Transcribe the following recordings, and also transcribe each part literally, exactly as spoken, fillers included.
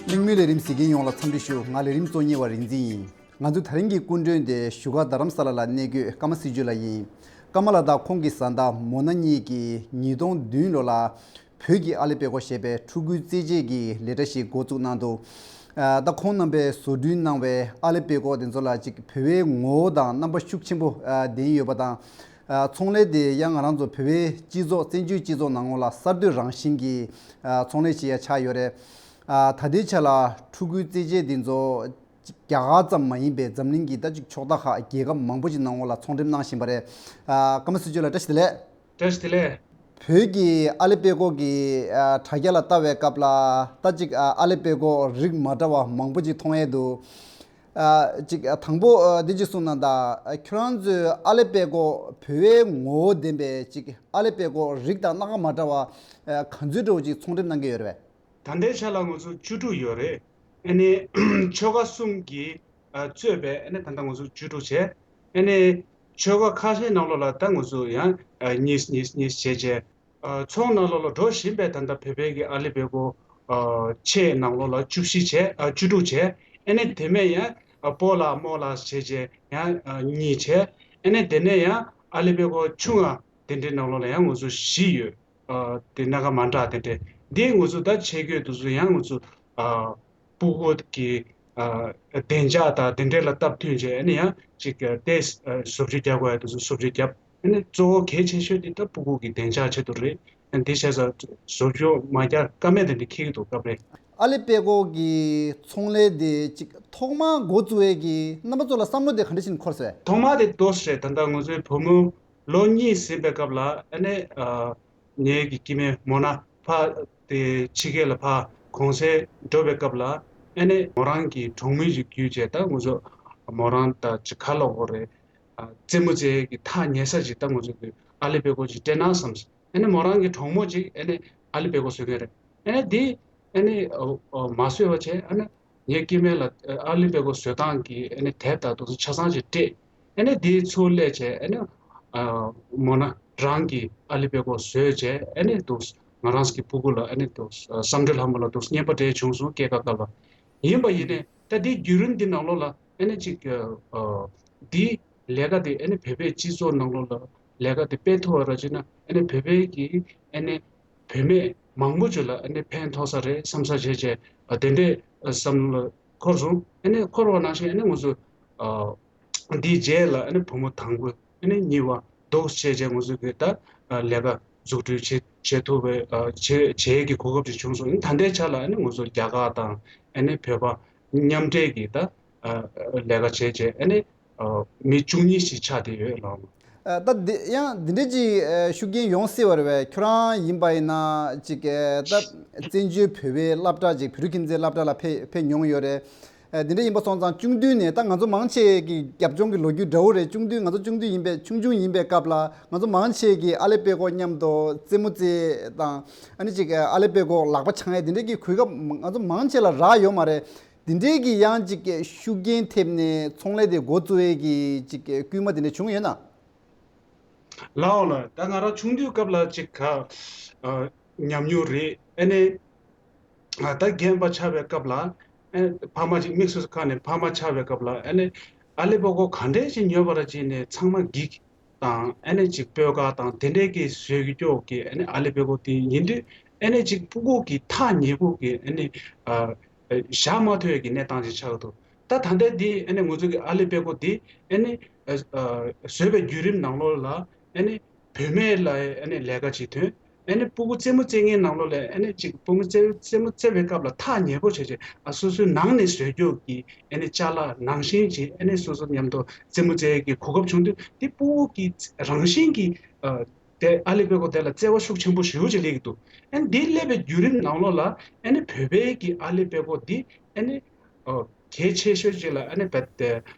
གླེང་མོལ་ལས་རིམ་གཟིགས་མཁན་ཡོངས་ལ་འཚམས་འདྲི་ཞུ། ང་ལས་རིམ་གཙོ་གཉེར་བ་རིག་འཛིན་ཡིན། ང་ཚོའི་ད་རིང་གི་སྐུ་མགྲོན་དེ་བཞུགས་སྒར་རྡ་རམ་ས་ལ་ལ་གནས་འཁོད་ཀརྨ་སྲིད་བྱུས་ལགས་ཡིན། ཀརྨ་ལགས་དང་ཁོང་གི་བཟའ་ཟླ་མོ་ན་གཉིས་ཀྱིས་ཉིས་སྟོང་བདུན་ལོ་ལ་བོད་ཀྱི་ཨ་ལེ་པད་ཀོ་ཞེས་པའི་ཕྲུ་གུའི་རྩེད་ཆས་ཀྱི་ལས་གྲྭ་ཞིག་འགོ་བཙུགས་གནང་འདུག་ཨ། ད་ཁོང་རྣམ་པས་བཟོ་སྐྲུན་གནང་བའི་ཨ་ལེ་པད་ཀོ་དེ་ཚོ་ལ་ཅིག་བོད་པའི་ངོ་བོ་དང་རྣམ་པ་ཤུགས་ཆེན་པོ་ཨ་ལྡན་ཡོད་པ་དང་། ཨ། ཚོང་ལས་དེ་ཡང་ང་རང་ཚོ་བོད་པའི་སྤྱི་ཚོགས་བཙན་བྱོལ་སྤྱི་ཚོགས་ནང་ལོགས་ལ་གསར་གཏོད་རང་བཞིན་གྱི་ཨ་ཚོང་ལས་ཤིག་ཡང་ཆགས་ཡོད་རེད། ཨ། ད་ལྟའི་ཆ་ལ་ཕྲུ་གུའི་རྩེད་ཆས་འདི་ཚོ་རྒྱ་གར་ཙམ་མ་ཡིན་པའི་འཛམ་གླིང་གི་ད་ཅིག་ཕྱོགས་མཐའ་ཁག་རྒྱལ་ཁབ་མང་པོ་ཅིག་ནང་ལོགས་ལ་ཚོང་འགྲེམས་གནང་བཞིན་པ་རེད། ཨ། ཀརྨ་སྲིད་བྱུས་ལགས་བཀྲ་ཤིས་བདེ་ལེགས། བཀྲ་ཤིས་བདེ་ལེགས། བོད་ཀྱི་ཨ་ལེ་པད་ཀོ་གི་ཨ་དྲ་རྒྱ་ལ་ལྟ་བའི་སྐབས་ལ་ད་ཅིག་ཨ་ཨ་ལེ་པད་ཀོ་རིགས་མ་འདྲ་བ་མང་པོ་ཅིག་མཐོང་ཡས་འདུག་ཨ། ཅིག་ཨ་དང་པོ་ཨ་འདི་ཅིག་གསུངས་གནང་དང་། ཨ། ཁྱོད་རང་ཚོའི་ཨ་ལེ་པད་ཀོ་བོད་པའི་ངོ་བོ་ལྡན་པའི་ཅིག་ཨ་ལེ་པད་ཀོ་རིགས་དང་སྣ་ཁ་མ་འདྲ་བ་ཨ་ག་ཚོད་འདྲ་བོ་ཅིག་ཚོང་འགྲེམས་གནང་གི་ཡོད་རེད་པས། ད་ལྟའི་ཆ་ལ་ང་ཚོ་བཅུ་དྲུག་ཡོད་རེད། ཨ་ནི་ཆོལ་ཁ་གསུམ་གྱིས་ཨ་གཙོས་པའི་ཨ་ནི་ད་ལྟ་ང་ཚོ་བཅུ་དྲུག་བྱས། ཨ་ནི་ཆོལ་ཁ་ཁ་ཤས་ནང་ལོགས་ལ་ད་ང་ཚོ་ཡང་ཨ་གཉིས་གཉིས་གཉིས་བྱས་བྱས། ཨ། ཚོང་ནང་ལོགས་ལ་འགྲོ་བཞིན་པའི་ད་ལྟ་བོད་པའི་གི་ཨ་ལེ་པད་ཀོ་ཨ་ཆས་ནང་ལོགས་ལ་བཅུ་བཞི་བྱས། ཨ། བཅུ་དྲུག་བྱས། ཨ་ནི་དེ་མིན་ཡང་ཨ་སྤོ་ལགས་རྨོ་ལགས་བྱས་བྱས་ཡང་ཨ་གཉིས་བྱས། ཨ་ནི་དེ་ནས་ཡང་ཨ་ལེ་པད་ཀོ་ཆུང་ང་དེ་འདྲའི་ནང་ལོགས་ལ་ཡང་ང་ཚོ་བཞི་ཡོད། ཨ། དེ་སྣ་ཁ་མ་འདྲ་དེ་འདྲས། འདི་ང་ཚོ་ད་ཆས་གོས་དེ་ཚོ་ཡང་ང་ཚོ་ཨ་སྤུ་གུ་གི་ཨ་བདེ་འཇགས་དང་དེ་འདྲས་ལ་སྟབས་བསྟུན་བྱས། ཨ་ནི་ཡང་ཅིག་ཨ་ཏོག་ཙམ་ཨ་བཟོ་བཅོས་རྒྱག་དགོས་ཡ་དེ་ཚོ་བཟོ་བཅོས་བརྒྱབ། ཨ་ནི་གཙོ་བོ་གལ་ཆེ་ཤོས་དེ་ད་སྤུ་གུ་གི་བདེ་འཇགས་ཆེད་དུ་རེད། ཨ་ནི་དེ་བྱས་ཙང་བཟོ་བཅོས་མ་རྒྱག་ཀ་མེད་དེ་འདྲས་འཁེལ་གྱི་འདུག་སྐབས་རེ། ཨ་ལེ་པད་ཀོ་གི་ཚོང་ལས་དེ་ཅིག་ཐོག་མར་འགོ་བཙུགས་ཡས་ཀྱི་རྣམ་པ་ཚོ་ལ་བསམ་བློ་དེ་ག་འདྲ་ཞིག་འཁོར་སོང་བས། ཐོག་མར་དེ་ཏོག་ཙམ་རེད། ད་ལྟ་ང་ཚོའི་བུ་མོ་ལོ་གཉིས་ཟིན་པའི་སྐབས་ལ་ཨ་ནི་ཨ་ངེད་ཀྱི་སྐྱེ་དམན་མོ་ན་ཕ་དེ་ཕྱི་རྒྱལ་ལ་ཕ་གུང་སེང་འགྲོ་བའི་སྐབས་ལ་ཨ་ནི་མོ་རང་གི་གྲོགས་མོ་ཞིག་བརྒྱུད་བྱས། ད་ང་ཚོ་མོ་རང་ད་ཅིག་ག་ལབ་དགོས་རེད། ཨ་རྩེད་མོ་རྩེ་གི་ཐག་ཉེ་ས་ཅིག་ད་ང་ཚོ་གི་ཨ་ལེ་པད་ཀོ་ཅིག་སྤྲད་ན་བསམ་སོང་། ཨ་ནི་མོ་རང་གི་གྲོགས་མོ་ཅིག་ཨ་ནི་ཨ་ལེ་པད་ཀོ་བཟོ་མཁན་རེད། ཨ་ནི་དེ་ཨ་ནི་ཨ་ཨ་མ་བཟོས་པ་བྱས། ཨ་ནི་ངའི་སྐྱེ་དམན་ལ་ཨ་ལེ་པད་ཀོ་བཟོ་སྟངས་ཀྱི་ཨ་ནི་དེབ་དང་དེ་ཚོ་ཆ་ཚང་ཅིག་སྤྲད། ཨ་ནི་དེའི་ཚུར་སླེབས་བྱས། ཨ་ནི་ཨ་མོ་ན་རང་གིས་ཨ་ལེ་པད་ཀོ་བཟོས་བྱས། ཨ་ནི་དེ་ང་རང་གི་སྤུ་གུ་ལ་ཨ་ནི་དེ་བསམ་གྲུབ་ལྷ་མོ་ལ་དེ་རྔན་པ་སྤྲད་བྱུང་སོང་། སྐྱེས་སྐར་སྐབས་ལ། ཡིན་པ་ཡིན་ནའི་ད་དེའི་བརྒྱུད་རིམ་འདི་ནང་ལོགས་ལ་ཨ་ནི་ཅིག་ཨ་འདི་ལས་ཀ་དེ་ཨ་ནི་བོད་པའི་སྤྱི་ཚོགས་ནང་ལོགས་ལ་ལས་ཀ་དེ་སྤེལ་ཐུབ་པ་ར་བྱས་ན། ཨ་ནི་བོད་པའི་གི་ཨ་ནི་བུད་མེད་མང་པོ་ཅིག་ལ་ཨ་ནི་ཕན་ཐོགས་ས་རེད་བསམ་ས་བྱས་བྱས། ཨ་དེ་འདྲས་བསམ་བློ་འཁོར་སོང་། ཨ་ནི་འཁོར་བ་ནང་བཞིན་ཨ་ནི་ང་ཚོ་ཨ་འདིའི་རྗེས་ལ་ཨ་ནི་བུ་མོ་དང་པོ་ཨ་ནི་གཉིས་པ་འདུག་བྱས་བྱས་ང་ཚོ་གི་ད་ཨ་ལས་ཀ་འཛུགས་སྐྲུན་བྱེད་བྱེད་ཐུབ་པའི་ཨ་བྱེད་བྱེད་ཀྱི་གོ་སྐབས་ཅིག་བྱུང་སོང་། ཨ་ནི་ད་ལྟའི་ཆ་ལ་ཨ་ནི་ང་ཚོ་རྒྱ་གར་དང་ཨ་ནི་བོད་པ་མཉམ་འབྲེལ་གྱི་ད་ཨ་ལས་ཀ་བྱས་བྱས། ཨ་ནི་ཨ་མི་བཅུ་གཉིས་ཤིག་ཆགས་བསྡད་ཡོད་ལགས། ཨ་ད་འདི་ཡང་འདི་འདྲས་ཀྱི་ཨ་ཤུགས་རྐྱེན་ཡོང་སྲིད་པ་རེད་པས། ཁྱོད་རང་ཡིན་པ་ཡིན་ན་ཅིག་ཨ་ད་བཙན་བྱོལ་བོད་པའི་སློབ་གྲྭ་ཅིག་བོད་རིགས་ཁྱིམ་མཚེས་སློབ་གྲྭ་ལ་ཕེབས་ཕེབས་མྱོང་ཡོད་རེད། ཨ་འདི་འདྲས་ཡིན་པ་སོང་ཙང་ཆུང་དུས་ནས་ད་ང་ཚོ་མང་ཆེ་གི་རྒྱབ་ལྗོངས་ཀྱི་ལོ་རྒྱུས་འདྲ་བོ་རེད། ཆུང་དུས་ང་ཚོ་ཆུང་དུས་ཡིན་པའི་ཆུང་ཆུང་ཡིན་པའི་སྐབས་ལ་ང་ཚོ་མང་ཆེ་གི་ཨ་ལེ་པད་ཀོ་མཉམ་དུ་རྩེད་མོ་རྩེ་དང་། ཨ་ནི་ཅིག་ཨ་ལེ་པད་ཀོ་ལག་པ་འཆང་ཡས་འདི་འདྲས་ཀྱི་གོ་སྐབས་ང་ཚོ་མང་ཆེ་ལ་རག་ཡོད་མ་རེད། དེ་འདྲའི་གི་ཡང་ཅིག་ཤུགས་རྐྱེན་ཐེབས་ནས་ཚོང་ལས་དེ་འགོ་བཙུགས་ཡས་ཀྱི་ཅིག་སྐུལ་མ་དེ་འདྲ་བྱུང་ཡོད་ན། ལགས་འོ་ལགས། ད་ང་རང་ཆུང་དུས་སྐབས་ལ་ཅིག་ག་ཨ་ཉམས་མྱོང་རེད། ཨ་ནི་ཨ་ད་རྒན་པ་ཆགས་པའི་སྐབས་ལ་ཨ་ཕ་མ་ཅིག་དམིགས་སུ་བཀར་ནས་ཕ་མ་ཆགས་པའི་སྐབས་ལ་ཨ་ནི་ཨ་ལེ་པད་ཀོ་ག་འདྲས་ཅིག་ཉོས་པ་ར་བྱས་ནས་ཚང་མ་འགྲིག་དང་། ཨ་ནི་ཅིག་སྤོས་དཀར་དང་དེ་འདྲས་ཀྱི་བཟོས་ཀྱོག་གི་ཨ་ནི་ཨ་ལེ་པད་ཀོ་དེ་ཡིན་དུས། ཨ་ནི་ཅིག་སྤུ་གུ་གི་ཐག་ཉེ་པོ་གི་ཨ་ནི་ཨ་བཞག་མ་ཐུབ་ཡས་ཀྱི་གནས་སྟངས་ཅིག་ཆགས་འདུག་ད་ད་ལྟ་འདི་ཨ་ནི་ང་ཚོ་གི་ཨ་ལེ་པད་ཀོ་འདི་ཨ་ནི་ཨ་ཨ་བཟོས་པའི་བརྒྱུད་རིམ་ནང་ལོགས་ལ་ཨ་ནི་བུད་མེད་ལ་ཨ་ནི་ལས་ཀ་ཅིག་ཐོན། ཨ་ནི་སྤུ་གུ་རྩེད་མོ་རྩེ་མཁན་ནང་ལོགས་ལ་ཨ་ནི་ཅིག་སྤུ་གུ་རྩེད་རྩེད་མོ་རྩེ་བའི་སྐབས་ལ་ཐག་ཉེ་པོ་བྱས་བྱས། ཨ་སོ་སོའི་ནང་ནས་བཟོས་རྒྱུ་གི་ཨ་ནི་ཅ་ལག་ནང་བཞིན་གྱི་ཨ་ནི་སོ་སོ་མཉམ་དུ་རྩེད་མོ་རྩེ་ཡས་ཀྱི་གོ་སྐབས་བྱུང་དུས། དེ་སྤུ་གུ་གི་རང་བཞིན་གྱི་ཨ་དེ་ཨ་ལེ་པད་ཀོ་དེ་ལ་བརྩེ་བ་ཤུགས་ཆེན་པོ་ཞེ་པོ་ཅིག་སླེབས་ཀྱི་འདུག་ཨ་ནི་དེ་སླེབས་པའི་བརྒྱུད་རིམ་ནང་ལོགས་ལ་ཨ་ནི་བོད་པའི་གི་ཨ་ལེ་པད་ཀོ་འདི་ཨ་ནི་ཨ་གལ་ཆེ་ཤོས་ཅིག་ལ་ཨ་ནི་བོད་དེ་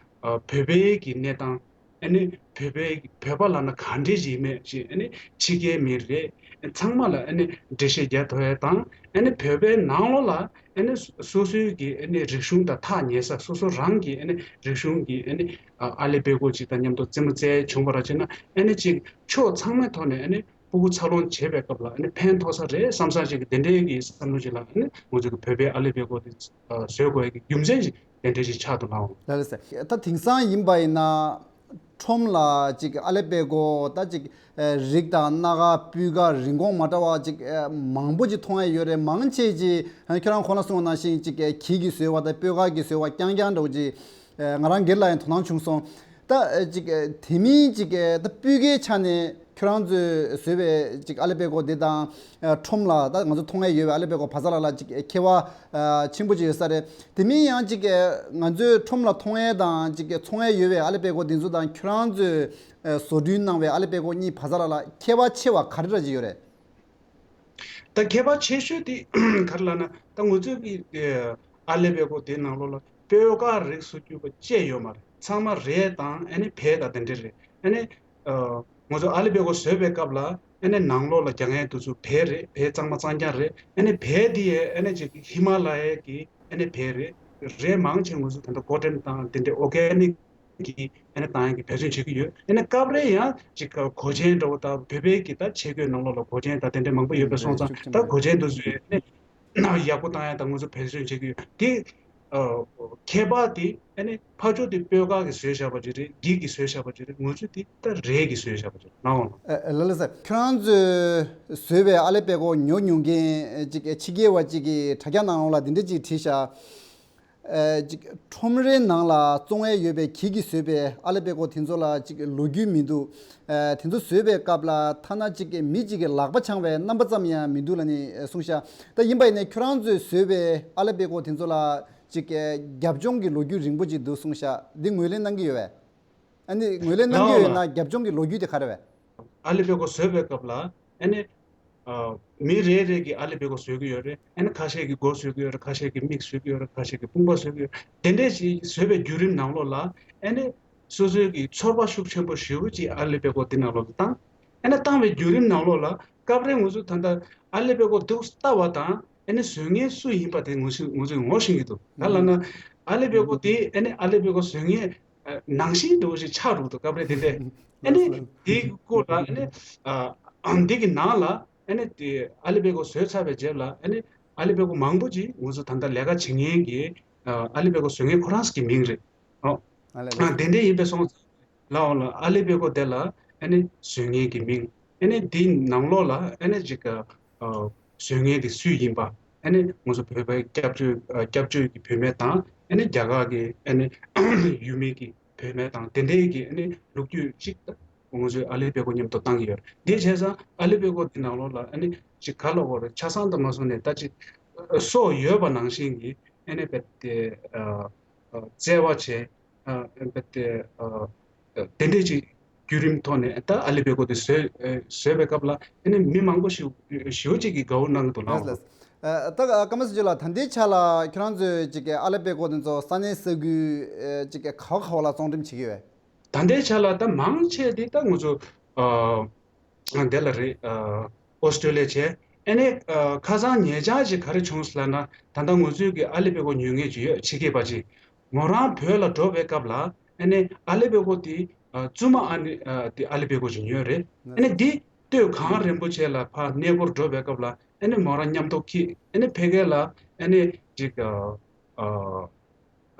ཨ་བོད་པའི་གི་གནས་སྟངས། ཨ་ནི་བོད་པའི་བོད་པ་ལབ་ན་ག་འདྲས་ཅིག་མེད་ཅིག་ཨ་ནི་ཕྱི་རྒྱལ་མི་རེད། ཚང་མ་ལ་ཨ་ནི་འགྲེལ་བཤད་རྒྱག་ཐུབ་ཡས་དང་། ཨ་ནི་བོད་པའི་ནང་ལོགས་ལ་ཨ་ནི་སོ་སོའི་གི་ཨ་ནི་རིག་གཞུང་དང་ཐག་ཉེ་ས། སོ་སོ་རང་གི་ཨ་ནི་རིག་གཞུང་གི་ཨ་ནི་ཨ་ཨ་ལེ་པད་ཀོ་ཅིག་དང་མཉམ་དུ་རྩེད་མོ་རྩེ་བྱུང་བ་ར་བྱས་ན། ཨ་ནི་ཅིག་ཕྱོགས་ཚང་མའི་ཐོག་ནས་ཨ་ནི་ སྤུ་གུ་འཚར་ལོངས་བྱེད་པའི་སྐབས་ལ་ཨ་ནི་ཕན་ཐོགས་ས་རེད་བསམ་ས་ཞིག་གི་དེ་འདྲའི་གི་བསམ་བློ་ཞིག་ལ་ཨ་ནི་ང་ཚོ་གི་བོད་པའི་ཨ་ལེ་པད་ཀོ་དེ་བཟོ་དགོས་ཡ་གི་རྒྱུ་མཚན་ཞིག་དེ་འདྲ་ཞིག་ཆགས་འདུག་ལགས། ལགས་ལགས་སེ། ད་དེང་སང་ཡིན་པ་ཡིན་ན། ཁྲོམ་ལ་ཅིག་ཨ་ལེ་པད་ཀོ་ད་ཅིག་ཨ་རིགས་དང་སྣ་ཁ་སྤུས་ཀ་རིན་གོང་མ་འདྲ་བ་ཅིག་ཨ་མང་པོ་ཅིག་མཐོང་ཡ་ཡོད་རེད། མང་ཆེ་ཅིག་ཨ་ཁྱོད་རང་གོང་ལ་གསུངས་པ་ནང་བཞིན་ཅིག་ཨ་གྱིས་ཀྱིས་བཟོས་པ་དང་སྤོས་དཀར་གྱིས་བཟོས་པ་རྐྱང་རྐྱང་འདྲ་བོ་ཅིག་ཨ་ང་རང་སྒེར་ལ་ཡང་དོ་སྣང་བྱུང་སོང་། ད་ཨ་ཅིག་ཨ་དེ་མིན་ཅིག་ཨ་ད་སྤུས་ཀའི་ཆ་ནས་ཁྱོད་རང་ཚོས་བཟོས་པའི་ཅིག་ཨ་ལེ་པད་ཀོ་འདི་དང་ཨ་ཁྲོམ་ལ་ད་ང་ཚོ་མཐོང་ཡ་ཡོད་པའི་ཨ་ལེ་པད་ཀོ་བ་ཚ་ལ་ལ་ཅིག་ཨ་ཁྱད་པར་ཨ་ཆེན་པོ་ཅིག་ཡོད་ས་རེད། དེ་མིན་ཡང་ཅིག་ང་ཚོའི་ཁྲོམ་ལ་མཐོང་ཡས་དང་ཅིག་འཚོང་ཡས་ཡོད་པའི་ཨ་ལེ་པད་ཀོ་འདི་ཚོ་དང་ཁྱོད་རང་ཚོས་བཟོ་སྐྲུན་གནང་བའི་ཨ་ལེ་པད་ཀོ་གཉིས་བར་ལ་ལ་ཁྱད་པར་ཆེ་བ་ག་རེ་འདྲ་ཅིག་ཡོད་རེད། ད་ཁྱད་པར་ཆེ་ཤོས་དེ་ག་རེ་ལབ་ན་ད་ང་ཚོའི་གི་ཨ་ལེ་པད་ཀོ་དེ་ནང་ལོགས་ལ་སྤོས་དཀར་རིགས་སུ་གྱུར་པ་བཅས་ཡོད་མ་རེད། ཚང་མ་རས་དང་ཨ་ནི་བལ་དང་དེ་འདྲ་རེད། ཨ་ནི། ང་ཚོ་ཨ་ལེ་པད་ཀོ་བཟོས་པའི་སྐབས་ལ་ཨ་ནི་ནང་ལོགས་ལ་རྒྱག་མཁན་དེ་ཚོ་བལ་རེད། བལ་གཙང་མ་གཙང་རྐྱང་རེད། ཨ་ནི་བལ་འདི་ཡས་ཨ་ནི་ཅིག་ཧི་མ་ལ་ཡའི་གི་ཨ་ནི་བལ་རེད། རས་མང་ཆེ་ང་ཚོ་ད་ལྟ་ཀོ་ཊོན་དང་དེ་འདྲའི་ཨོར་གེ་ནིག་གི་ཨ་ནི་བཏང་ཡག་གི་འབད་བརྩོན་བྱེད་ཀྱི་ཡོད། ཨ་ནི་སྐབས་རེ་ཡང་ཅིག་གོས་ཆེན་འདྲ་བོ་དང་བོད་པའི་གི་ད་ཆས་གོས་ནང་ལོགས་ལ་གོས་ཆེན་དང་དེ་འདྲ་མང་པོ་ཡོད་པ་སོང་ཙང་ད་གོས་ཆེན་དེ་ཚོ་ཨ་ནི་ཡག་པོ་བཏང་ཡག་ད་ང་ཚོ་འབད་བརྩོན་བྱེད་ཀྱི་ཡོད་དེ། ཁྱད་པར་དེ་ཨ་ནི་ཕར་ཕྱོགས་དེ་སྤོས་དཀར་གྱིས་བཟོས་བཞག་པ་ཅིག་རེད། གྱིས་ཀྱིས་བཟོས་བཞག་པ་ཅིག་རེད། ང་ཚོ་དེ་ད་རས་ཀྱིས་བཟོས་བཞག་པ་ཅིག་རེད་ལགས་འོང་། ལགས་ལགས་སེ། ཁྱོད་རང་ཚོས་བཟོས་པའི་ཨ་ལེ་པད་ཀོ་ཉོ་མྱོང་མཁན་ཅིག་ཕྱི་རྒྱལ་བ་ཅིག་གིས་དྲ་རྒྱ་ནང་ལོགས་ལ་འདི་འདྲ་ཅིག་བྲིས་ཤག་ཅིག་ཁྲོམ་རའི་ནང་ལ་བཙོང་ཡས་ཡོད་པའི་གྱིས་ཀྱིས་བཟོས་པའི་ཨ་ལེ་པད་ཀོ་དེ་ཚོ་ལ་ཅིག་ལོ་རྒྱུས་མི་འདུག་དེ་ཚོ་བཟོས་པའི་སྐབས་ལ་ཐ་ན་ཅིག་མི་གཅིག་གི་ལག་པ་འཆང་བའི་རྣམ་པ་ཙམ་ཡང་མི་འདུག་ལབ་ནས་གསུངས་ཤག་ད་ཡིན་པ་ཡིན་ནའི་ཁྱོད་རང་ཚོས་བཟོས་པའི་ཨ་ལེ་པད་ཀོ་དེ་ཚོ་ལ་ཅིག་རྒྱབ་ལྗོངས་ཀྱི་ལོ་རྒྱུས་རིང་པོ་ཅིག་འདུག་གསུངས་ཤག་འདི་ངོས་ལེན་གནང་གི་ཡོད་པས། ཨ་ནི་ངོས་ལེན་གནང་གི་ཡོད་ན་རྒྱབ་ལྗོངས་ཀྱི་ལོ་རྒྱུས་དེ་ག་རེ་བས། ཨ་ལེ་པད་ཀོ་བཟོས་པའི་སྐབས་ལ་ཨ་ནི། མི་རེ་རེ་གིས་ཨ་ལེ་པད་ཀོ་བཟོ་གི་ཡོད་རེད། ཨ་ནི་ཁ་ཤས་ཀྱིས་མགོ་བཟོ་གི་ཡོད་རེད། ཁ་ཤས་ཀྱིས་མིག་བཟོ་གི་ཡོད་རེད། ཁ་ཤས་ཀྱིས་དཔུང་པ་བཟོ་གི་ཡོད་རེད། དེ་འདྲས་ཞིག་བཟོས་པའི་བརྒྱུད་རིམ་ནང་ལོགས་ལ་ཨ་ནི་སོ་སོའི་གི་ཚོར་བ་ཤུགས་ཆེན་པོ་ཞེ་པོ་ཅིག་ཨ་ལེ་པད་ཀོ་དེ་ནང་ལོགས་ལ་བཏང་། ཨ་ནི་བཏང་བའི་བརྒྱུད་རིམ་ནང་ལོགས་ལ་སྐབས་རེ་ང་ཚོ་ད་ལྟ་ཨ་ལེ་པད་ཀོ་འདུག་ལྟ་བ་དང་ཨ་ནི་བཟོ་མཁན་སུ་ཡིན་པ་དེ་ང་ཚོས་ང་ཚོས་ངོ་ཤེས་ཀྱི་འདུག་ག་ལབ་ན་ཨ་ལེ་པད་ཀོ་དེ་ཨ་ནི་ཨ་ལེ་པད་ཀོ་བཟོ་མཁན་ནང་བཞིན་འདྲ་བོ་ཞིག་ཆགས་འགྲོ་འདུག་སྐབས་རེ་དེ་འདྲས། ཨ་ནི་དེའི་སྐོར་ལ་ཨ་ནི་ཨ་འདི་གི་ནང་ལ་ཨ་ནི་དེ་ཨ་ལེ་པད་ཀོ་བཟོས་ཚར་བའི་རྗེས་ལ་ཨ་ནི་ཨ་ལེ་པད་ཀོ་མང་པོ་ཅིག་ང་ཚོ་ད་ལྟ་ལས་ཀ་བྱེད་མཁན་གྱི་ཨ་ལེ་པད་ཀོ་བཟོ་མཁན་ཁོ་རང་ཚོ་གི་མིང་རེད། ཨོ། ཨ་དེ་འདྲས་ཡིན་པའི་སོང་ཙང་ལའོ་ལ་ཨ་ལེ་པད་ཀོ་དེ་ལ་ཨ་ནི་བཟོ་མཁན་གྱི་མིང་། ཨ་ནི་དེའི་ནང་ལོགས་ལ་ཨ་ནི་ཅིག་ཨ་བཟོ་མཁན་དེ་སུ་ཡིན་པ། ཨ་ནི་ང་ཚོ་བོད་པའི་སྐྱབས་བཅོལ་ཨ་སྐྱབས་བཅོལ་གྱི་བུད་མེད་དང་ཨ་ནི་རྒྱ་གར་གྱི་ཨ་ནི་ཡུལ་མི་གི་བུད་མེད་དང་དེ་འདྲའི་གི་ཨ་ནི་ལོ་རྒྱུས་ཅིག་ང་ཚོས་ཨ་ལེ་པད་ཀོ་མཉམ་དུ་བཏང་གི་ཡོད་རེད། དེ་བྱས་ཙང་ཨ་ལེ་པད་ཀོ་དེ་ནང་ལོགས་ལ་ཨ་ནི་ཅིག་ག་ལབ་དགོས་རེད། ཆ་ཚང་དུ་མ་སོང་ནས་ད་ཅིག་སྲོག་ཡོད་པ་ནང་བཞིན་གྱི་ཨ་ནི་རྦད་དེ་ཨ་ཨ་བརྩེ་བ་བྱས། ཨ་རྦད་དེ་ཨ་དེ་འདྲས་ཅིག་བརྒྱུད་རིམ་ཐོག་ནས་ད་ཨ་ལེ་པད་ཀོ་དེ་བཟོས་ཨ་བཟོས་པའི་སྐབས་ལ་ཨ་ནི་མི་མང་པོ་ཞིག་ཞེ་པོ་ཅིག་གིས་དགའ་བོ་གནང་གི་འདུག་ལགས། ལགས་ལགས། ཨ་ད་ཀརྨ་སེ་ཇོ་ལགས། ད་ལྟའི་ཆ་ལ་ཁྱོད་རང་ཚོས་ཅིག་ཨ་ལེ་པད་ཀོ་དེ་ཚོ་ས་གནས་ས་ཁུལ་ཨ་ཅིག་ག་བ་ག་བ་ལ་བཙོང་འགྲེམས་བྱེད་ཀྱི་ཡོད། ད་ལྟའི་ཆ་ལ་ད་མང་ཆེ་དེ་ད་ང་ཚོ་ཨ་དེ་ལ་རེད། ཨ་ཨོ་སི་ཀྲོ་ལི་ཡ་བྱས། ཨ་ནི་ཨ་ཁ་སང་ཉེ་ཆར་ཅིག་ག་རེ་བྱུང་སོང་ལབ་ན་ད་ལྟ་ང་ཚོའི་གི་ཨ་ལེ་པད་ཀོ་ཉོ་མཁན་ཅིག་ཡོད། ཕྱི་རྒྱལ་པ་ཅིག་མོ་རང་བོད་ལ་འགྲོ་བའི་སྐབས་ལ་ཨ་ནི་ཨ་ལེ་པད་ཀོ་དེ་ཨ་བཙུན་མ་ཨ་ནི་ཨ་དེ་ཨ་ལེ་པད་ཀོ་ཅིག་ཉོས་རེད། ཨ་ནི་དེ་སྟོད་གངས་རིན་པོ་ཆེ་ལ་ཕར་གནས་སྐོར་འགྲོ་བའི་སྐབས་ལ་ཨ་ནི་མོ་རང་མཉམ་དུ་འཁྱེར། ཨ་ནི་ཕ་གི་ལ་ཨ་ནི་ཅིག་ཨ་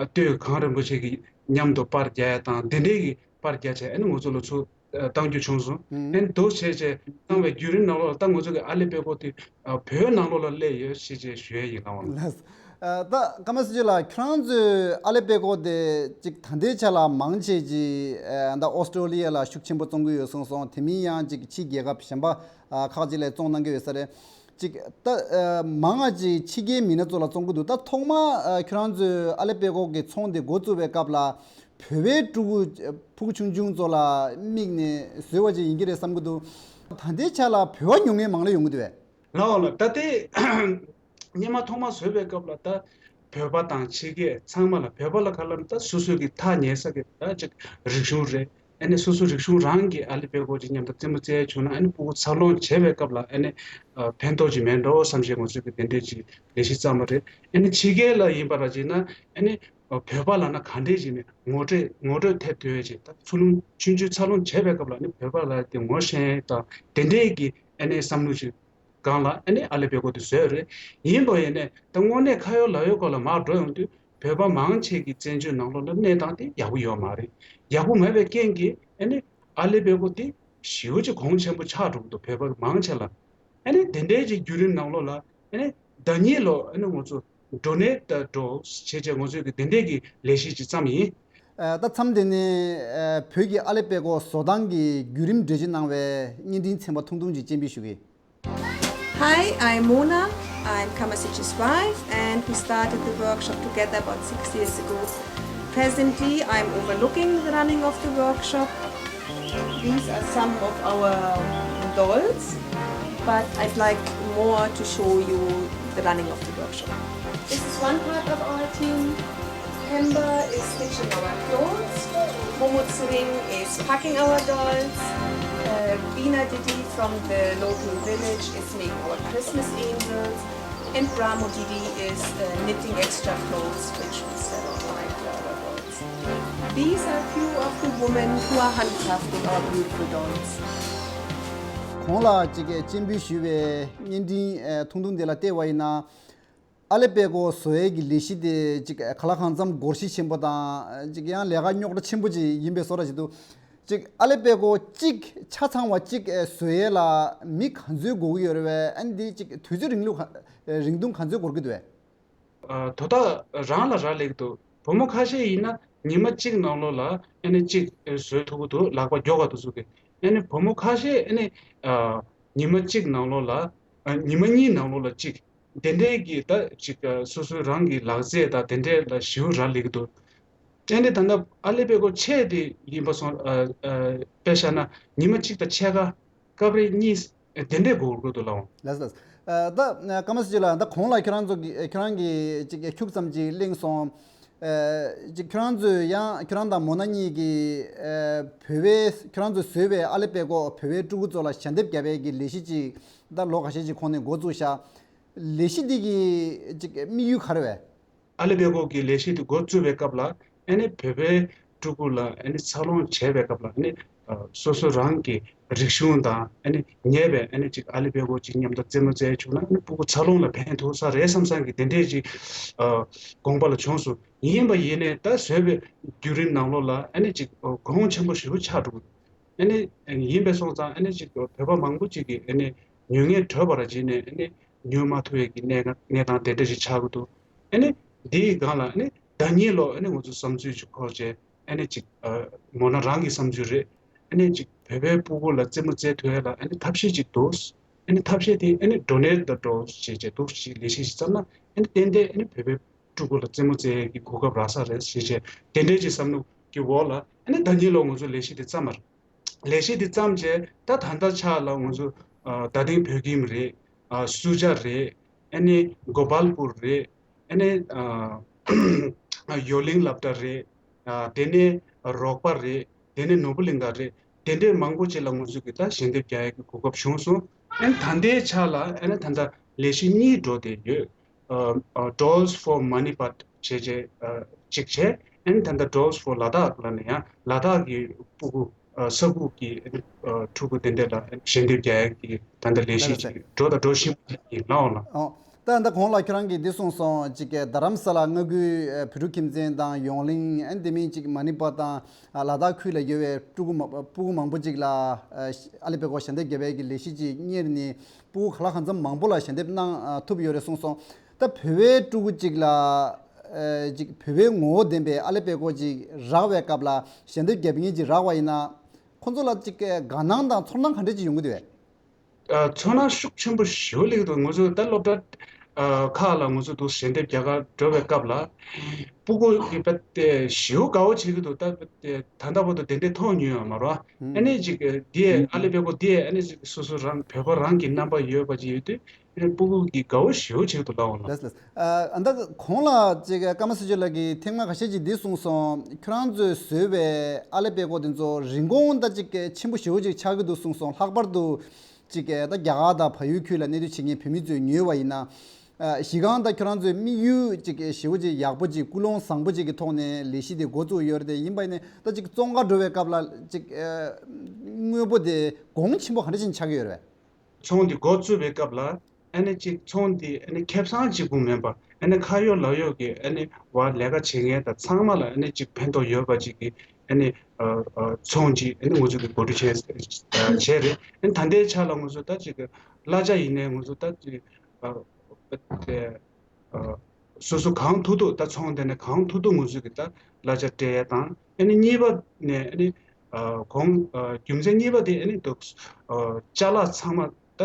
ཨ། སྟོད་གངས་རིན་པོ་ཆེ་གི་མཉམ་དུ་པར་རྒྱག་ཡ་དང་དེ་འདྲའི་གི་པར་རྒྱག་བྱས་ཨ་ནི་ང་ཚོ་ལ་ཚུར་བཏང་རྒྱུ་བྱུང་སོང་། ཨ་ནི་འདུག་བྱས་བྱས་བཏང་བའི་བརྒྱུད་རིམ་ནང་ལོགས་ལ་ད་ང་ཚོ་གི་ཨ་ལེ་པད་ཀོ་དེ་བོད་ནང་ལོགས་ལ་སླེབས་ཡོད་ཞེས་བྱས་ཞུ་ཡ་ཡིན་ལགས། ལགས། ད་ཀརྨ་སེ་ཇོ་ལགས། ཁྱོད་རང་ཚོའི་ཨ་ལེ་པད་ཀོ་དེ་ཅིག་ད་ལྟའི་ཆ་ལ་མང་ཆེ་ཅིག་ད་ཨོ་སི་ཀྲོ་ལི་ཡ་ལ་ཤུགས་ཆེན་པོ་བཙོང་གི་ཡོད་གསུངས་སོང་། དེ་མིན་ཡང་ཅིག་ཕྱི་རྒྱལ་ཁབ་གཞན་པ་ཁག་ཅིག་ལ་བཙོང་གནང་གི་ཡོད་ས་རེད། ཅིག་ད་ཨ་མང་ང་ཅིག་ཕྱི་རྒྱལ་མི་སྣ་ཚོ་ལ་བཙོང་གི་འདུག་ད་ཐོག་མ་ཨ་ཁྱོད་རང་ཚོས་ཨ་ལེ་པད་ཀོ་གི་ཚོང་དེ་འགོ་བཙུགས་པའི་སྐབས་ལ་བོད་པའི་ཕྲུ་གུ་ཕྲུ་གུ་ཆུང་ཆུང་ཚོ་ལ་དམིགས་ནས་བཟོས་པ་ཅིག་ཡིན་གྱི་རེད་བསམ་གྱི་འདུག་ད་ལྟའི་ཆ་ལ་བོད་པ་ཉོ་མཁན་མང་ལ་ཡོང་གི་འདུག་བས། ལའོ་ལ་ད་ལྟའི་སྔོན་མ་ཐོག་མ་བཟོས་པའི་སྐབས་ལ་ད་བོད་པ་དང་ཕྱི་རྒྱལ་ཚང་མ་ལ་བོད་པ་ལ་ག་ལབ་ན་ད་སོ་སོའི་གི་ཐག་ཉེ་ས་གི་ད་ཅིག་རིག་གཞུང་རེད། ཨ་ནི་སོ་སོ་རིག་གཞུང་རང་གི་ཨ་ལེ་པད་ཀོ་ཅིག་མཉམ་དུ་རྩེད་མོ་རྩེ་བྱུང་ན་ཨ་ནི་སྤུ་གུ་འཚར་ལོངས་བྱེད་པའི་སྐབས་ལ་ཨ་ནི་ཕན་ཐོགས་ཅིག་མེད་འགྲོ་བསམ་བྱས་ང་ཚོས་གི་དེ་འདྲས་ཅིག་ལས་གཞི་བརྩམས་པ་རེད། ཨ་ནི་ཕྱི་རྒྱལ་ལ་ཡིན་པ་ར་ཅིག་ན་ཨ་ནི་ བོད་པ་ལབ་ན་ག་འདྲས་ཅིག་ནས་ངོ་སྤྲོད་ངོ་སྤྲོད་ཐེབས་ཐུབ་ཡ་ཅིག་ད་ཚུར་ལུང་ཆུང་ཆུང་འཚར་ལོངས་བྱས་པའི་སྐབས་ལ་ནི་བོད་པ་ལ་དེ་ངོ་ཤེས་དང་དེ་འདྲས་ཀྱི་ཨ་ནི་བསམ་བློ་ཅིག་སྒང་ལ་ཨ་ནི་ཨ་ལེ་པད་ཀོ་དེ་བཟོས་རེད། ཡིན་པ་ཡིན་ནས་ད་དངོས་གནས་ཁ་ཡོད་ལག་ཡོད་སྐོར་ལ་མར་འགྲོ་ཡོང་དུས་བོད་པ་མང་ཆེ་གི་བཙན་བྱོལ་ནང་ལོགས་ལ་གནས་སྟངས་དེ་ཡག་པོ་ཡོད་མ་རེད། ཡག་པོ་མེད་པའི་རྐྱེན་གྱིས་ཨ་ནི་ཨ་ལེ་པད་ཀོ་དེ་ཞེ་པོ་ཅིག་གོང་ཆེན་པོ་ཆགས་འགྲོ་གི་འདུག་བོད་པ་མང་ཆེ་ལ། ཨ་ནི་དེ་འདྲའི་ཅིག་བརྒྱུད་རིམ་ནང་ལོགས་ལ་ཨ་ནི་ཟླ་ཉིན་ལོ་ཨ་ནི་ང་ཚོ་Donate the Dolls བྱས་བྱས་ང་ཚོས་ཀྱི་དེ་འདྲའི་གི་ལས་གཞི་ཅིག་བརྩམས་ཡིན། ད་མཚམས་འདི་ནས་བོད་ཀྱི་ཨ་ལེ་པད་ཀོ་བཟོ་སྟངས་ཀྱི་བརྒྱུད་རིམ་འགྲེལ་བརྗོད་གནང་བའི་བརྙན་འཕྲིན་ཚན་པ་ཐུང་ཐུང་ཅིག་སྤྱན་འབུལ་ཞུ་གི། Hi, I'm Mona. I'm Kamasich's wife, and we started the workshop together about six years ago. Presently, I'm overlooking the running of the workshop. These are some of our dolls, but I'd like more to show you the running of the workshop. This is one part of our team. Pemba is stitching our clothes. Momo Tsuring is packing our dolls. Uh, Bina Didi from the local village is making our Christmas angels. And Brahmo Didi is uh, knitting extra clothes which we sell online for our dolls. These are few of the women who are handcrafting our beautiful dolls. གོང་ལ་ཅིག་སྤྱན་འབུལ་ཞུས་པའི་བརྙན་འཕྲིན་ཐུང་ཐུང་འདི་ལ་བལྟས་པ་ཡིན་ན། ཨ་ལེ་པད་ཀོ་བཟོ་ཡས་ཀྱི་ལས་གཞི་དེ་ཅིག་ག་ལ་གང་འཚམ་སྒོར་གཞི་ཆེན་པོ་དང་ཅིག་ཡང་ལས་ཀ་རྙོག་དྲ་ཆེན་པོ་ཅིག་ཡིན་པའི་བཟོ་འདྲ་ཞིག་འདུག་ཅིག་ཨ་ལེ་པད་ཀོ་གཅིག་ཆ་ཚང་བ་གཅིག་བཟོ་ཡས་ལ་མི་ག་ཚོད་དགོས་ཀྱི་ཡོད་རེད་པས། ཨ་ནི་འདི་ཅིག་དུས་ཚོད་རིང་ལུགས་ག་རིང་ཐུང་ག་ཚོད་འགོར་གྱི་འདུག་པས། དོ་བདག་རང་ལ་རག་ལས་ཀྱི་འདུག་བུ་མོ་ཁ་ཤས་ཡིན་ན་ཉི་མ་གཅིག་ནང་ལོགས་ལ་ཨ་ནི་གཅིག་བཟོ་ཐུབ་ཀྱི་འདུག་ལག་པ་མགྱོགས་པ་དེ་ཚོ་གི་ཨ་ནི་བུ་མོ་ཁ་ཤས་ཨ་ནི་ཉི་མ་གཅིག་ནང་ལོགས་ལ་ཉི་མ་གཉིས་ནང་ལོགས་ལ་གཅིག་དེ་འདྲའི་གི་ད་ཅིག་སོ་སོའི་རང་གི་ལག་རྩལ་དང་དེ་འདྲའི་ལ་ཞེ་པོ་རག་ལས་ཀྱི་འདུག་དེ་འདྲའི་ད་ལྟ་ཨ་ལེ་པད་ཀོ་ཆས་དེ་ཡིན་པ་སོང་དཔེ་བཞག་ན་ཉི་མ་གཅིག་དང་ཕྱེད་ཀ་སྐབས་རེ་གཉིས་དེ་འདྲའི་འགོར་གྱི་འདུག་ལགས། ལགས་ལགས། ད་ཀརྨ་སེ་ལགས་ད་གོང་ལ་ཁྱོད་རང་ཚོ་གི་ཁྱོད་རང་གི་ཅིག་ཁྱུག་ཙམ་ཅིག་གླེང་སོང་། ཅིག་ཁྱོད་རང་ཚོས་ཡང་ཁྱོད་རང་དང་མོ་ན་གཉིས་ཀྱིས་བོད་པའི་ཁྱོད་རང་ཚོས་བཟོས་པའི་ཨ་ལེ་པད་ཀོ་བོད་པའི་ཕྲུ་གུ་ཚོ་ལ་ཞལ་འདེབས་བརྒྱབ་པའི་གི་ལས་གཞི་ཅིག་ད་ལོ་ཁ་ཤས་ཅིག་གོང་ནས་འགོ་བཙུགས་ཤག་ལས་གཞི་འདི་གི་ཅིག་དམིགས་ཡུལ་ག་རེ་བས། ཨ་ལེ་པད་ཀོ་གི་ལས་གཞི་འདི་འགོ་བཙུགས་པའི་སྐབས་ལ་ཨ་ནི་བོད་པའི་ཕྲུ་གུ་ལ་ཨ་ནི་འཚར་ལོངས་བྱས་པའི་སྐབས་ལ་ཨ་ནི་སོ་སོ་རང་གི་རིག་གཞུང་དང་ཨ་ནི་ཉེ་བའི་ཨ་ནི་ཅིག་ཨ་ལེ་པད་ཀོ་ཅིག་མཉམ་དུ་རྩེད་མོ་རྩེ་བྱུང་ན་ཨ་ནི་ཕྲུ་གུ་འཚར་ལོངས་ལ་ཕན་ཐོགས་ས་རེད་བསམ་བསམ་གི་དེ་འདྲས་ཅིག་དགོངས་པ་ལ་བྱུང་སོང་། ཡིན་པ་ཡིན་ནའི་ད་བཟོས་པའི་བརྒྱུད་རིམ་ནང་ལོགས་ལ་ཨ་ནི་ཅིག་གོང་ཆེན་པོ་ཞེ་པོ་ཆགས་འགྲོ་གི་འདུག་ཨ་ནི་ཡིན་པས་སོང་ཙང་ཨ་ནི་ཅིག་བོད་པ་མང་པོ་ཅིག་གིས་ཨ་ནི་ཉོ་མཁན་བྲོས་པ་ར་བྱས་ནས་ཨ་ནི་ཉོ་མ་ཐུབ་པའི་གི་གནས་གནས་སྟངས་དེ་འདྲ་ཞིག་ཆགས་ཀྱི་འདུག་ཨ་ནི་འདིའི་སྒང་ལ་ཨ་ནི་ཟླ་ཉིན་ལོ་ཨ་ནི་ང་ཚོ་བསམ་ཚུལ་ཅིག་འཁོར་བྱས་ཨ་ནི་ཅིག་མོ་ན་རང་གི་བསམ་ཚུལ་རེད། ཨ་ནི་ཅིག་བོད་པའི་ཕྲུ་གུ་ལ་རྩེད་མོ་རྩེ་ཐུབ་ཡ་ལ་ཨ་ནི་ཐབས་ཤེས་ཅིག་འདུག་ཨ་ནི་ཐབས་ཤེས་དེ་ཨ་ནི་Donate the Dolls བྱས་བྱས་འདུག་ཅིག་ལས་གཞི་ཞིག་བརྩམས་ན་ཨ་ནི་ཏན་ཏན་ཨ་ནི་བོད་པའི་ཕྲུ་གུ་ལ་རྩེད་མོ་རྩེ་ཡས་ཀྱི་གོ་སྐབས་རག་ས་རེད་ཞེས་བྱས་དེ་འདྲའི་ཅིག་བསམ་བློ་གི་འོག་ལ་ཨ་ནི་ཟླ་ཉིན་ལོ་ང་ཚོ་ལས་གཞི་དེ་བརྩམས་པ་རེད། ལས་གཞི་དེ་བརྩམས་བྱས་ད་ད་ལྟ་ཆ་ལ་ང་ཚོ་རྡ་སྟེང་བོད་ཁྱིམ་རེད། སུ་ཇཱ་རེད། ཨ་ནི་གོ་པལ་པུར་རེད། ཨ་ནི་ཡོ་གླིང་སློབ་གྲྭ་རེད། དེ་ནས་རོགས་པ་རེད། དེ་ནས་ནོར་བུ་གླིང་ག་རེད། དེ་འདྲའི་མང་པོ་ཅིག་ལ་ང་ཚོ་གི་ད་ཞལ་འདེབས་རྒྱག་ཡག་གི་གོ་སྐབས་བྱུང་སོང་། ཨ་ནི་ད་ལྟའི་ཆ་ལ་ཨ་ནི་ད་ལྟ་ལས་གཞི་གཉིས་འགྲོ་བསྡད་ཡོད། Dolls for Manipur བྱས་བྱས་གཅིག་བྱས། ཨ་ནི་ད་ལྟ་Dolls for Ladakh ལབ་ནས་ཡང་ལ་དྭགས་ཀྱི་སྤུ་གུ་ས་ཁུག་གི་ཕྲུ་གུ་དེ་འདྲ་ལ་ཞལ་འདེབས་རྒྱག་ཡག་གི་ད་ལྟ་ལས་གཞི་ཅིག་འགྲོ་དང་འགྲོ་བཞིན་པ་ཡིན་ལགས་འོང་ལགས། ད་ད་གོང་ལ་ཁྱོད་རང་གིས་འདི་གསུངས་སོང་། ཅིག་རྡ་རམ་ས་ལ་མངའ་ཁུལ་བོད་ཕྲུག་ཁྱིམ་མཚེས་དང་ཡོང་གླིང་ཨན་དེ་མིན་ཅིག་མ་ནི་པ་དང་ལ་དྭགས་ཁུལ་ལ་ཡོད་པའི་ཕྲུ་གུ་མ་ཕྲུ་གུ་མང་པོ་ཅིག་ལ་ཨ་ལེ་པད་ཀོ་ཞལ་འདེབས་བརྒྱབ་པའི་གི་ལས་གཞི་ཅིག་གཉེར་ནས་ཕྲུ་གུ་ག་ལ་གང་འཚམ་མང་པོ་ལ་ཞལ་འདེབས་གནང་ཐུབ་ཡོད་རེད་གསུངས་སོང་། ད་བོད་པའི་ཕྲུ་གུ་ཅིག་ལ་ཨ་ཅིག་བོད་པའི་ངོ་བོ་ལྡན་པའི་ཨ་ལེ་པད་ཀོ་ཅིག་རག་པའི་སྐབས་ལ་ཞལ་འདེབས་བརྒྱབ་མཁན་ཅིག་རག་པ་ཡིན་ན་ཁོ་ཚོ་ལ་ཅིག་དགའ་སྣང་དང་ཚོར་སྣང་ག་འདྲ་ཅིག་ཡོང་གི་འདུག་བས། ཚོར་སྣང་ཤུགས་ཆེན་པོ་ཞེ་པོ་སླེབས་འདུག་ང་ཚོ་ད་སློབ་གྲྭ་ཁག་ལ་ང་ཚོ་འདུག་ཞལ་འདེབས་རྒྱག་གར་འགྲོ་བའི་སྐབས་ལ་ཕྲུ་གུ་གི་དཔེ་དེ་ཞེ་པོ་དགའ་བོ་བྱེད་ཀྱི་འདུག་ད་ད་ལྟ་བར་དུ་དེ་འདྲས་མཐོང་མྱོང་ཡོད་མ་རེད། ཨ་ནི་ཅིག་འདི་ཨ་ལེ་པད་ཀོ་འདི་ཨ་ནི་ཅིག་སོ་སོ་རང་བོད་པ་རང་གི་རྣམ་པ་ཡོད་པ་ཅིག་ཡོད་དུས་ཨ་ནི་ཕྲུ་གུ་གི་དགའ་བོ་ཞེ་པོ་བྱེད་ཀྱི་འདུག་ལགས་འོང་ལགས། ལགས་ལགས། ཨ་ད་གོང་ལ་ཅིག་ཀརྨ་སེ་ཇོ་ལགས་ཀྱིས་ཐེངས་མ་ཁ་ཤས་ཅིག་འདི་གསུངས་སོང་། ཁྱོད་རང་ཚོས་བཟོས་པའི་ཨ་ལེ་པད་ཀོ་དེ་ཚོ་རིན་གོང་ད་ཅིག་ཆེན་པོ་ཞེ་པོ་ཅིག་ཆགས་ཀྱི་འདུག་གསུངས་སོང་། ལྷག་པར་དུ་ཅིག་ད་རྒྱ་གར་དང་བལ་ཡུལ་ཁུལ་ལ་གནས་སྡོད་བྱེད་མཁན་བོད་མི་ཚོས་ཉོས་པ་ཡིན་ན། ཨ། གཞི་རྐང་ད་ཁྱོད་རང་ཚོའི་དམིགས་ཡུལ་ཅིག་ཞེ་པོ་ཅིག་ཡག་པོ་ཅིག་ཀུན་སློང་བཟང་པོ་ཅིག་གི་ཐོག་ནས་ལས་གཞི་དེ་འགོ་བཙུགས་ཡོད་རེད་དེ། ཡིན་པ་ཡིན་ནའི་ད་ཅིག་བཙོང་ག་འགྲོ་བའི་སྐབས་ལ་ཅིག་ཨ། དངོས་པོ་དེ་གོང་ཆེན་པོ་ག་འདྲ་ཞིག་ཆགས་ཀྱི་ཡོད་རེད་པས། ཚོང་འདི་འགོ་བཙུགས་པའི་སྐབས་ལ་ཨ་ནི་ཅིག་ཚོང་འདི་ཨ་ནི་ཁེ་བཟང་གཅིག་པུ་མིན་པ། ཨ་ནི་ཁ་ཡོད་ལག་ཡོད་ཀྱི་ཨ་ནི་བ་ལས་ཀ་བྱེད་མཁན་དང་ཚང་མ་ལ་ཨ་ནི་ཅིག་ཕན་ཐོགས་ཡོད་པ་ཅིག་གི་ཨ་ནི་ཨ་ཨ་ཚོང་ཅིག་ཨ་ནི་ང་ཚོ་གི་འགོ་ཁྲིད་བྱས་བྱས་རེད། ཨ་ནི་ད་ལྟའི་ཆ་ལ་ང་ཚོ་ད་ཅིག་གླ་ཆ་ཡིན་ནའི་ང་ཚོ་ད་ཅིག་ཨ་ཨ་དེ་ཨ་སོ་སོ་གང་ཐུབ་ཐུབ་ད་ཚོང་དེ་ནས་གང་ཐུབ་ཐུབ་ང་ཚོ་གི་ད་གླ་ཆ་སྤྲད་ཡ་དང་། ཨ་ནི་གཉིས་པ་ནས་ཨ་ནི་ཨ་གོང་ཨ་རྒྱུ་མཚན་གཉིས་པ་དེ་ཨ་ནི་འདུག་ཨ་ཅ་ལག་ཚང་མ་ད་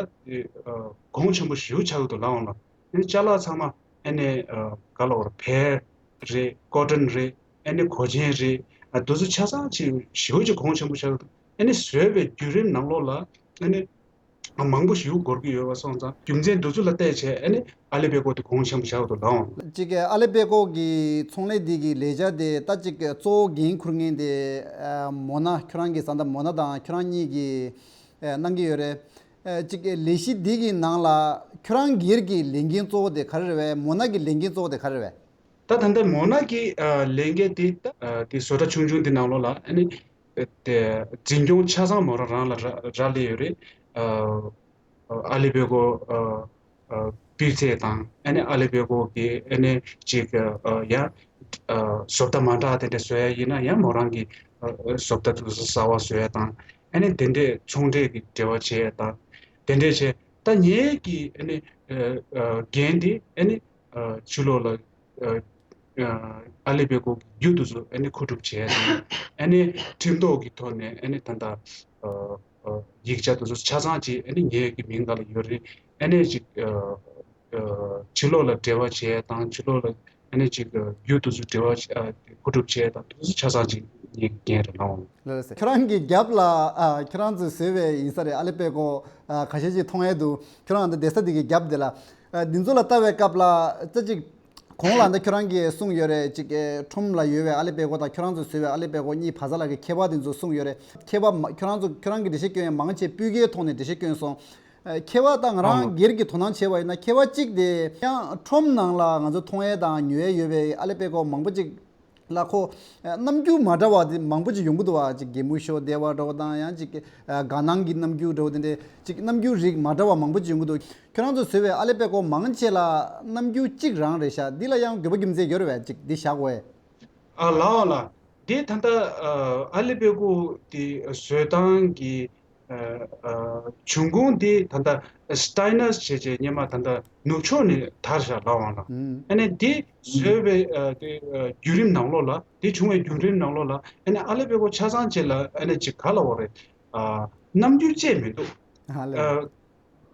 ཨ་གོང་ཆེན་པོ་ཞེ་པོ་ཆགས་ཀྱི་འདུག་ལབ་འོང་ལ། ཨ་ནི་ཅ་ལག་ཚང་མ་ཨ་ནི་ཨ་ག་ལབ་དགོས་རེད། བལ་རེད། ཀོ་ཊོན་རེད། ཨ་ནི་གོས་ཆེན་རེད། ཨ་དེ་ཚོ་ཆ་ཚང་ཅིག་ཞེ་པོ་ཅིག་གོང་ཆེན་པོ་ཆགས་ཀྱི་འདུག་ཨ་ནི་བཟོས་པའི་བརྒྱུད་རིམ་ནང་ལོགས་ལ་ཨ་ནི་མང་པོ་ཞིག་འགོར་གྱི་ཡོད་པ་སོང་ཙང་། རྒྱུ་མཚན་འདི་ཚོ་ལ་བལྟས་བྱས་ཨ་ནི་ཨ་ལི་པད་ཀོ་དེ་གོང་ཆེན་པོ་ཆགས་འདུག་ལབ་འོང་། གཅིག་གི་ཨ་ལི་པད་ཀོ་གི་ཚོང་ལས་འདི་གི་ལས་འཆར་དེ་ད་གཅིག་གི་གཙོ་བོ་འགན་འཁུར་མཁན་དེ་ཨ་མོ་ན། ཁྱོད་རང་གི་བཟའ་ཟླ་མོ་ན་དང་ཁྱོད་རང་གཉིས་ཀྱིས་ཨ་གནང་གི་ཡོད་རེད། ཨ་གཅིག་གི་ལས་གཞི་འདི་གི་ནང་ལ་ཁྱོད་རང་སྒེར་གྱི་ལས་འགན་གཙོ་བོ་དེ་ག་རེ་རེད་པས། མོ་ན་གི་ལས་འགན་གཙོ་བོ་དེ་ག་རེ་རེད་པས། ད་ད་ལྟ་མོ་ན་གི་ཨ་ལས་འགན་དེ་ད་ཨ་དེ་བཟོ་གྲྭ་ཆུང་ཆུང་དེ་ནང་ལོགས་ལ་ཨ་ནི་དེ་འཛིན་སྐྱོང་ཆ་ཚང་མོ་རང་རང་ལ་རག་རག་ལས་ཡོད་རེད། ཨ་ཨ་ལི་པད་ཀོ་ཨ་ཨ་སྤུས་ཚད་དང་། ཨ་ནི་ཨ་ལི་པད་ཀོ་གི་ཨ་ནི་ཅིག་ཨ་ཡང་ཨ་བཟོ་ལྟ་མ་འདྲ་དེ་འདྲ་བཟོ་ཡ་ཡིན་ན་ཡང་མོ་རང་གི་ཨ་བཟོ་ལྟ་དེ་ཚོ་གསར་པ་བཟོ་ཡ་དང་། ཨ་ནི་དེ་འདྲའི་ཚོང་འབྲེལ་གྱི་འབྲེལ་བ་བྱེད་ཡ་དང་། དེ་འདྲས་བྱས། ད་ངེད་ཀྱི་ཨ་ནི་ཨ་ཨ་འགན་དེ་ཨ་ནི་ཨ་ཕྱི་ལོགས་ལ་ཨ་ཨ་ཨ་ལི་པད་ཀོ་གི་རྒྱུ་དེ་ཚོ་ཨ་ནི་མཁོ་སྒྲུབ་བྱས་དང་། ཨ་ནི་ཁྲིམས་ཐོག་གི་ཐོག་ནས་ཨ་ནི་ད་ལྟ་ཨ་ཨ་ཡིག་ཆ་དེ་ཚོ་ཆ་ཚང་ཅིག་ཨ་ནི་ངེད་ཀྱི་མིང་སྒང་ལ་ཡོད་རེད། ཨ་ནི་ཅིག་ཨ་ཨ་ཕྱི་ལོགས་ལ་འབྲེལ་བ་བྱས་དང་། ཕྱི་ལོགས་ལ་ཨ་ནི་ཅིག་ཨ་རྒྱུ་དེ་ཚོ་འབྲེལ་བ་བྱས་ཨ་མཁོ་སྒྲུབ་བྱས་དང་། དེ་ཚོ་ཆ་ཚང་ཅིག་ངེད་ཀྱི་འགན་རེད་ལགས། ལགས་སོ། ཁྱོད་རང་གི་རྒྱབ་ལ་ཨ་ཁྱོད་རང་ཚོས་བཟོས་པའི་ཡིན་ས་རེད། ཨ་ལི་པད་ཀོ་ཨ་ཁ་ཤས་ཅིག་མཐོང་ཡས་འདུག་ཁྱོད་རང་འདི་བསྡད་ས་འདི་གི་རྒྱབ་འདི་ལ། ཨ་འདི་ཚོ་ལ་ལྟ་བའི་སྐབས་ལ་ཙ་ཅིག་གོང་ལ་འདི་ཁྱོད་རང་གིས་གསུངས་ཡོད་རེད། ཅིག་ཨེ་ཁྲོམ་ལ་ཡོད་པའི་ཨ་ལི་པད་ཀོ་དང་ཁྱོད་རང་ཚོས་བཟོས་པའི་ཨ་ལི་པད་ཀོ་གཉིས་བར་མཚམས་ལ་གི་ཁྱད་པར་འདི་ཚོ་གསུངས་ཡོད་རེད། ཁྱད་པར་མ་ཁྱོད་རང་ཚོ་ཁྱོད་རང་གིས་འགྲེལ་བཤད་སྐྱོན་ཡས་མང་ཆེ་སྤུས་ཀའི་ཐོག་ནས་འགྲེལ་བཤད་སྐྱོན་སོང་། ཨ་ཁྱད་པར་དང་ང་རང་སྒེར་གྱི་དོ་སྣང་བྱས་པ་ཡིན་ན། ཁྱད་པར་གཅིག་དེ་ཡང་ཁྲོམ་ནང་ལ་ང་ཚོ་མཐོང་ཡས་དང་ཉོ་ཡས་ཡོད་པའི་ཨ་ལི་པད་ཀོ་མང་པོ་ཅིག་ལ་ཁོ་ཨ་རྣམ་འགྱུར་མ་འདྲ་བ་དེ་མང་པོ་ཅིག་ཡོང་གི་འདུག་བ། ཅིག་གད་མོ་ཤོར་བསྡད་པ་འདྲ་བོ་དང་། ཡང་ཅིག་ཨ་དགའ་སྣང་གི་རྣམ་འགྱུར་འདྲ་བོ་དེ་འདྲའི་ཅིག་རྣམ་འགྱུར་རིགས་མ་འདྲ་བ་མང་པོ་ཅིག་ཡོང་གི་འདུག་ཁྱོད་རང་ཚོ་བཟོས་པའི་ཨ་ལི་པད་ཀོ་མང་ཆེ་ལ་རྣམ་འགྱུར་གཅིག་རང་རེད་ཤག་འདི་ལ་ཡང་དགོས་པ་རྒྱུ་མཚན་ཡོད་རེད་པས། ཅིག་འདི་བཞག་དགོས་པས། ཨ་ལའོ་ལ། འདི་ད་ལྟ་ཨ་ཨ་ལི་པད་ཀོ་དེ་བཟོ་སྟངས་ཀྱི་ཨ་ཨ་འབྱུང་ཁུངས་དེ་ད་ལྟ་སི་ཏའི་ནར་བྱས་བྱས་སྔོན་མ་ད་ལྟ་ནུབ་ཕྱོགས་ནས་དར་བཞག་ལབ་འོང་ལ། ཨ་ནི་དེ་བཟོས་པའི་ཨ་དེ་ཨ་བརྒྱུད་རིམ་ནང་ལོགས་ལ། དེ་བྱུང་བའི་བརྒྱུད་རིམ་ནང་ལོགས་ལ་ཨ་ནི་ཨ་ལི་པད་ཀོ་ཆ་ཚང་ཅིག་ལ་ཨ་ནི་ཅིག་ག་ལབ་དགོས་རེད། ཨ་རྣམ་འགྱུར་བཅས་མི་འདུག་ཨ་ལེ། ཨ་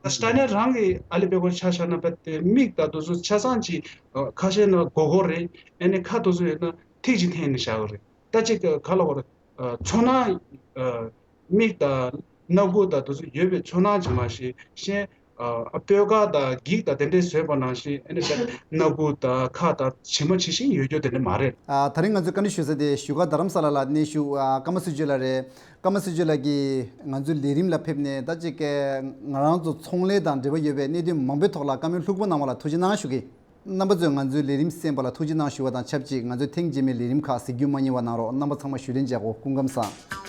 ད་སི་ཏའི་ནར་རང་གི་ཨ་ལི་པད་ཀོ་ཆ་བཞག་ན་པ་དེ་མིག་དང་དེ་ཚོ་ཆ་ཚང་ཅིག་ཨ་ཁ་ཤས་ན་སྒོར་སྒོར་རེད། ཨ་ནི་ཁ་དེ་ཚོ་ཡོད་ན་ཐིག་ཅིག་འཐེན་ནས་བཞག་གི་རེད། ད་ཅིག་ག་ལབ་དགོས་རེད། ཨ་ཚོར་སྣང་ཨ་མིག་དང་སྣ་ཁུག་དང་དེ་ཚོ་ཡོད་པའི་ཚོར་སྣང་ཅིག་མ་གཞི་གཞན་ཨ་སྤོས་དཀར་དང་འགྱིག་དང་དེ་འདྲས་བཟོས་པ་ནང་བཞིན་ཨ་ནི་ད་སྣ་ཁུག་དང་ཁ་དང་ཇི་མ་ཇི་བཞིན་ཡོད་རྒྱུ་དེ་འདྲ་མ་རེད། ཨ་ད་རིང་ང་ཚོས་བཀའ་འདྲི་ཞུ་ས་དེ་བཞུགས་སྒར་རྡ་རམ་ས་ལ་ལ་གནས་བཞུགས་ཨ་ཀརྨ་སྲིད་སྐྱོང་ལགས་རེད། ཀརྨ་སྲིད་སྐྱོང་ལགས་ཀྱིས་ང་ཚོའི་ལས་རིམ་ལ་ཕེབས་ནས་ད་ཅིག་ང་རང་ཚོ་ཚོང་ལས་དང་འབྲེལ་བ་ཡོད་པའི་གནད་དོན་མང་པོའི་ཐོག་ལ་བཀའ་མོལ་ལྷུག་པོ་གནང་བ་ལ་ཐུགས་རྗེ་གནང་ཞུ་གི། རྣམ་པ་ཚོས་ང་ཚོའི་ལས་རིམ་གསན་པ་ལ་ཐུགས་རྗེ་གནང་ཞུ་བ་དང་ཆབས་ཅིག་ང་ཚོའི་ཐེངས་རྗེས་མའི་ལས་རིམ་ཁག་གཟིགས་རྒྱུ་མ་བསྙེལ་བ་གནང་རོགས། རྣམ་པ་ཚང་མ་བཞུགས་གདན་འཇགས་སྒོ་སྐུ་ཁམས་བཟང་།